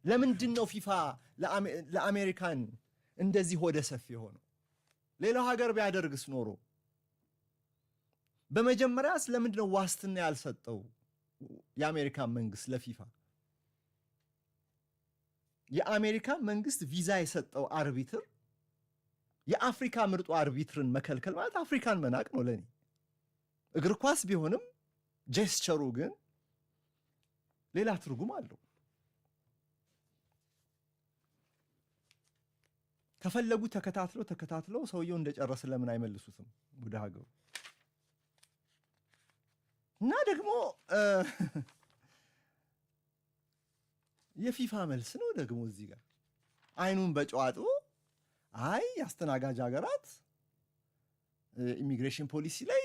ለምንድን ነው ፊፋ ለአሜሪካን እንደዚህ ሆደ ሰፊ የሆነው? ሌላው ሀገር ቢያደርግስ ኖሮ በመጀመሪያስ ለምንድን ነው ዋስትና ያልሰጠው የአሜሪካን መንግስት ለፊፋ? የአሜሪካ መንግስት ቪዛ የሰጠው አርቢትር የአፍሪካ ምርጡ አርቢትርን መከልከል ማለት አፍሪካን መናቅ ነው ለእኔ። እግር ኳስ ቢሆንም gesture ኡ ግን ሌላ ትርጉም አለው። ከፈለጉ ተከታትለው ተከታትለው ሰውየው እንደጨረሰ ለምን አይመልሱትም ወደ ሀገሩ? እና ደግሞ የፊፋ መልስ ነው ደግሞ እዚህ ጋር አይኑን በጨው አጥቦ አይ የአስተናጋጅ ሀገራት ኢሚግሬሽን ፖሊሲ ላይ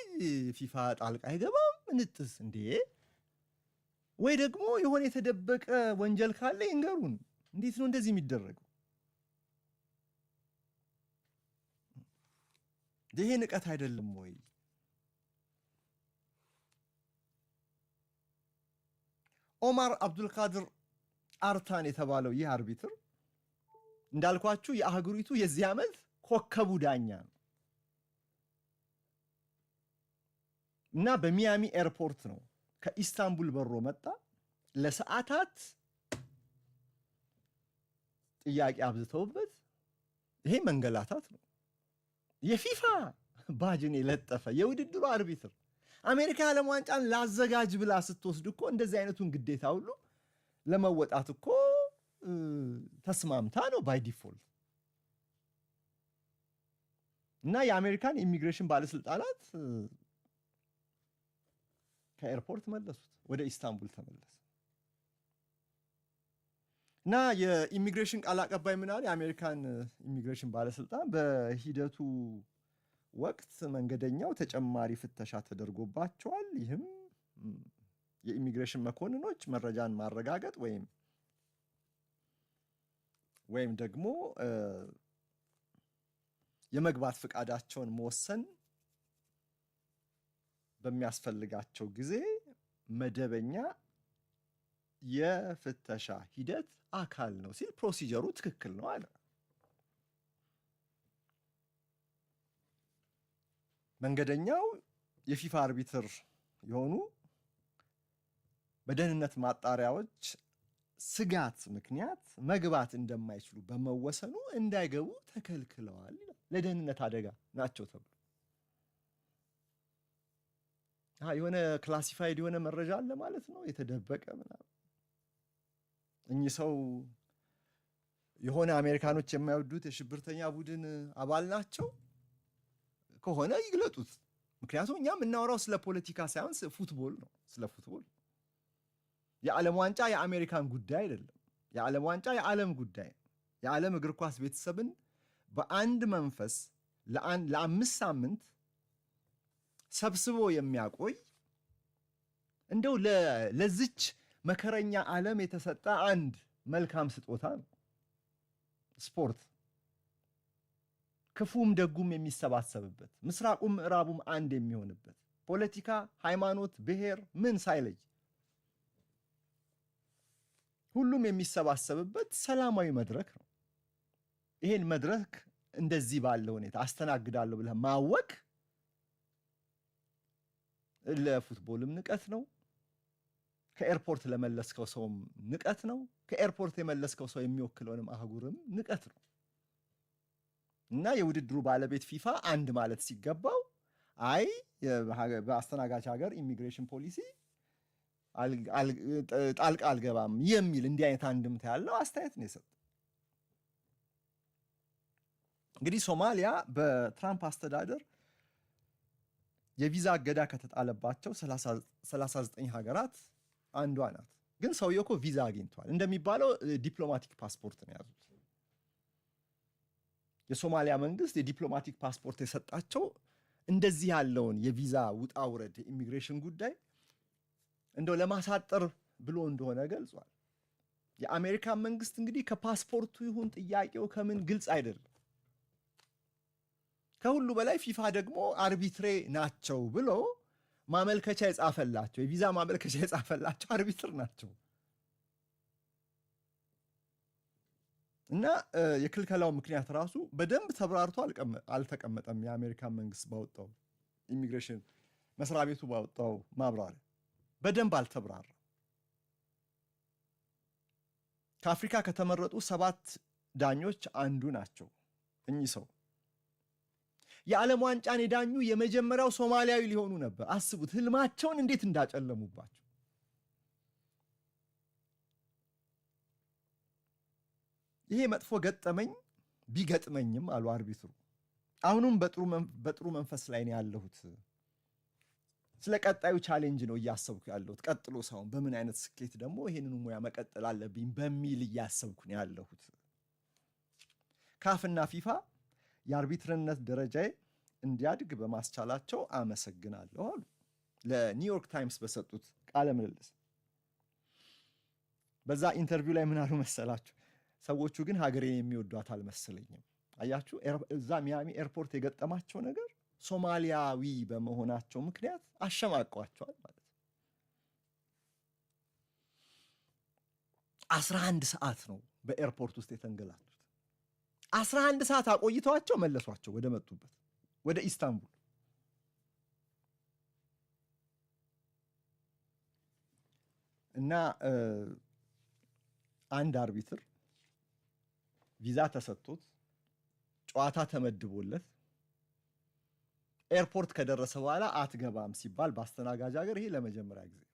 ፊፋ ጣልቃ አይገባም። እንጥስ እንዴ ወይ ደግሞ የሆነ የተደበቀ ወንጀል ካለ ይንገሩን። እንዴት ነው እንደዚህ የሚደረገው? ይሄ ንቀት አይደለም ወይ? ኦማር አብዱልቃድር አርታን የተባለው ይህ አርቢትር እንዳልኳችሁ የአህጉሪቱ የዚህ ዓመት ኮከቡ ዳኛ ነው እና በሚያሚ ኤርፖርት ነው ከኢስታንቡል በሮ መጣ። ለሰዓታት ጥያቄ አብዝተውበት ይሄ መንገላታት ነው። የፊፋ ባጅን የለጠፈ የውድድሩ አርቢትር አሜሪካ የዓለም ዋንጫን ላዘጋጅ ብላ ስትወስድ እኮ እንደዚህ አይነቱን ግዴታ ሁሉ ለመወጣት እኮ ተስማምታ ነው by default። እና የአሜሪካን ኢሚግሬሽን ባለስልጣናት ከኤርፖርት መለሱት፣ ወደ ኢስታንቡል ተመለሰ። እና የኢሚግሬሽን ቃል አቀባይ ምናል የአሜሪካን ኢሚግሬሽን ባለስልጣን በሂደቱ ወቅት መንገደኛው ተጨማሪ ፍተሻ ተደርጎባቸዋል። ይህም የኢሚግሬሽን መኮንኖች መረጃን ማረጋገጥ ወይም ደግሞ የመግባት ፈቃዳቸውን መወሰን በሚያስፈልጋቸው ጊዜ መደበኛ የፍተሻ ሂደት አካል ነው ሲል procedure ኡ ትክክል ነው አለ። መንገደኛው የፊፋ አርቢትር የሆኑ በደህንነት ማጣሪያዎች ስጋት ምክንያት መግባት እንደማይችሉ በመወሰኑ እንዳይገቡ ተከልክለዋል ይላል። ለደህንነት አደጋ ናቸው ተብሎ የሆነ classified የሆነ መረጃ አለ ማለት ነው፣ የተደበቀ ምናምን። እኚህ ሰው የሆነ አሜሪካኖች የማይወዱት የሽብርተኛ ቡድን አባል ናቸው ከሆነ ይግለጡት። ምክንያቱም እኛ የምናወራው ስለ ፖለቲካ ሳይሆን football ነው፣ ስለ football። የዓለም ዋንጫ የአሜሪካን ጉዳይ አይደለም። የዓለም ዋንጫ የዓለም ጉዳይ ነው። የዓለም እግር ኳስ ቤተሰብን በአንድ መንፈስ ለ5 ሳምንት ሰብስቦ የሚያቆይ እንደው ለዚች መከረኛ ዓለም የተሰጠ አንድ መልካም ስጦታ ነው ስፖርት። ክፉም ደጉም የሚሰባሰብበት፣ ምስራቁም ምዕራቡም አንድ የሚሆንበት፣ ፖለቲካ፣ ሃይማኖት፣ ብሔር ምን ሳይለይ ሁሉም የሚሰባሰብበት ሰላማዊ መድረክ ነው። ይሄን መድረክ እንደዚህ ባለ ሁኔታ አስተናግዳለሁ ብለህ ማወክ ለፉትቦልም ንቀት ነው። ከኤርፖርት ለመለስከው ሰውም ንቀት ነው። ከኤርፖርት የመለስከው ሰው የሚወክለውንም አህጉርም ንቀት ነው። እና የውድድሩ ባለቤት ፊፋ አንድ ማለት ሲገባው አይ በአስተናጋጅ ሀገር ኢሚግሬሽን ፖሊሲ ጣልቃ አልገባም የሚል እንዲህ አይነት አንድምታ ያለው አስተያየት ነው የሰጠው። እንግዲህ ሶማሊያ በትራምፕ አስተዳደር የቪዛ እገዳ ከተጣለባቸው 39 ሀገራት አንዷ ናት። ግን ሰውየው እኮ ቪዛ አግኝተዋል። እንደሚባለው ዲፕሎማቲክ ፓስፖርት ነው የያዙት። የሶማሊያ መንግስት የዲፕሎማቲክ ፓስፖርት የሰጣቸው እንደዚህ ያለውን የቪዛ ውጣ ውረድ የኢሚግሬሽን ጉዳይ እንደው ለማሳጠር ብሎ እንደሆነ ገልጿል። የአሜሪካን መንግስት እንግዲህ ከፓስፖርቱ ይሁን ጥያቄው ከምን ግልጽ አይደለም። ከሁሉ በላይ ፊፋ ደግሞ አርቢትሬ ናቸው ብሎ ማመልከቻ የጻፈላቸው የቪዛ ማመልከቻ የጻፈላቸው አርቢትር ናቸው። እና የክልከላው ምክንያት ራሱ በደንብ ተብራርቶ አልተቀመጠም። የአሜሪካን መንግስት ባወጣው፣ ኢሚግሬሽን መስሪያ ቤቱ ባወጣው ማብራሪያ በደንብ አልተብራራም። ከአፍሪካ ከተመረጡ ሰባት ዳኞች አንዱ ናቸው እኚህ ሰው። የዓለም ዋንጫን የዳኙ የመጀመሪያው ሶማሊያዊ ሊሆኑ ነበር። አስቡት ህልማቸውን እንዴት እንዳጨለሙባቸው። ይሄ መጥፎ ገጠመኝ ቢገጥመኝም አሉ አርቢትሩ፣ አሁኑም በጥሩ መንፈስ ላይ ነው ያለሁት። ስለ ቀጣዩ challenge ነው እያሰብኩ ያለሁት። ቀጥሎ ሳይሆን በምን አይነት ስኬት ደግሞ ይህንኑ ሙያ መቀጠል አለብኝ በሚል እያሰብኩ ነው ያለሁት። ካፍና ፊፋ የአርቢትርነት ደረጃዬ እንዲያድግ በማስቻላቸው አመሰግናለሁ አሉ ለኒውዮርክ ታይምስ በሰጡት ቃለ ምልልስ። በዛ interview ላይ ምን አሉ መሰላችሁ? ሰዎቹ ግን ሀገሬን የሚወዷት አልመሰለኝም። አያችሁ፣ እዛ ሚያሚ ኤርፖርት የገጠማቸው ነገር ሶማሊያዊ በመሆናቸው ምክንያት አሸማቀዋቸዋል ማለት ነው። 11 ሰዓት ነው በኤርፖርት ውስጥ የተንገላቱት። 11 ሰዓት አቆይተዋቸው መለሷቸው ወደ መጡበት ወደ ኢስታንቡል። እና አንድ አርቢትር ቪዛ ተሰጥቶት ጨዋታ ተመድቦለት ኤርፖርት ከደረሰ በኋላ አትገባም ሲባል በአስተናጋጅ ሀገር ይሄ ለመጀመሪያ ጊዜ።